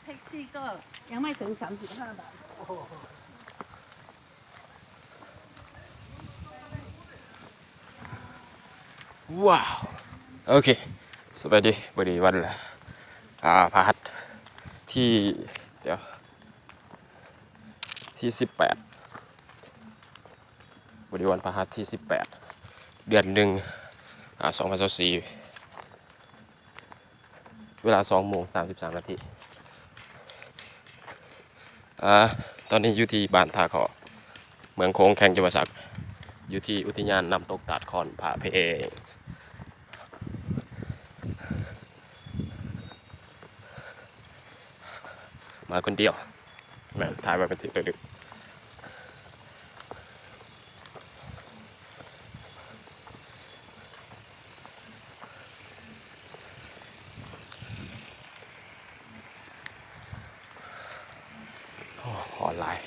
แท็กซี่ก็ยังไม่ถึงสามสิบห้าบาท ວ້າວ ໂອເຄ ສະບາຍດີ ມື້ນີ້ວັນ ອ່າ ພະຫັດທີ ດຽວ ທີສິບແປດ ມື້ນີ້ວັນພະຫັດທີສິບແປດ ເດືອນໜຶ່ງ ອາ ສອງພັນຊາວສີ່ ເວລາສອງໂມງສາມສິບສາມນາທີ ອາ ຕອນນີ້ຢູ່ທີ່ບ້ານທ່າເຄາະ ເມືອງໂຂງ ແຂວງຈຳປາສັກ ຢູ່ທີ່ອຸທິຍານນ້ຳຕົກຕາດຄ້ອນຜາເພງ. ມາຄົນດຽວ ແມ່ນ ຖ່າຍໄວ້ເປັນທີ່ລະລຶກ. ໂອ້ ຮ້ອນຫຼາຍ.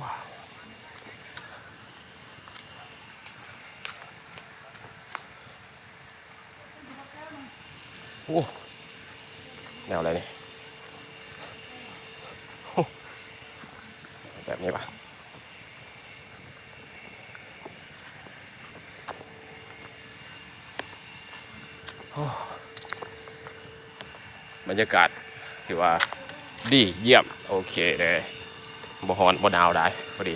ວ້າວ ໂອ້ ແນວໃດນີ້ ໂອ້ ແບບນີ້ຫວາ. ໂອ້ ບັນຍາກາດຖືວ່າດີຢ້ຽມ ໂອເຄເລີຍ ບໍ່ຮ້ອນບໍ່ໜາວຫຼາຍ ພໍດີ.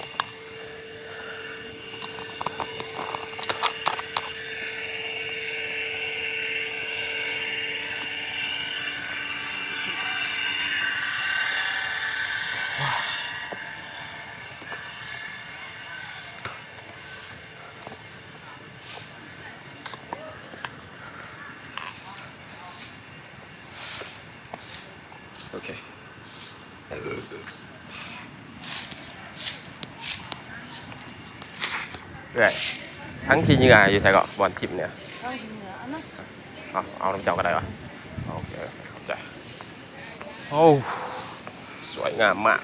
ໂອເຄ ເອື້ອຍ ຖັງຂີ້ເຫຍື້ອຢູ່ໃສເກາະ ບ່ອນຖິ້ມເນຍ? ເອົາຂີ້ເຫຍື້ອ ເອົາມາ ເອົາ ເອົານຳເຈົ້າກໍໄດ້ວະ ໂອເຄ ຂອບໃຈ. ໂອ້ ສວຍງາມມາກ.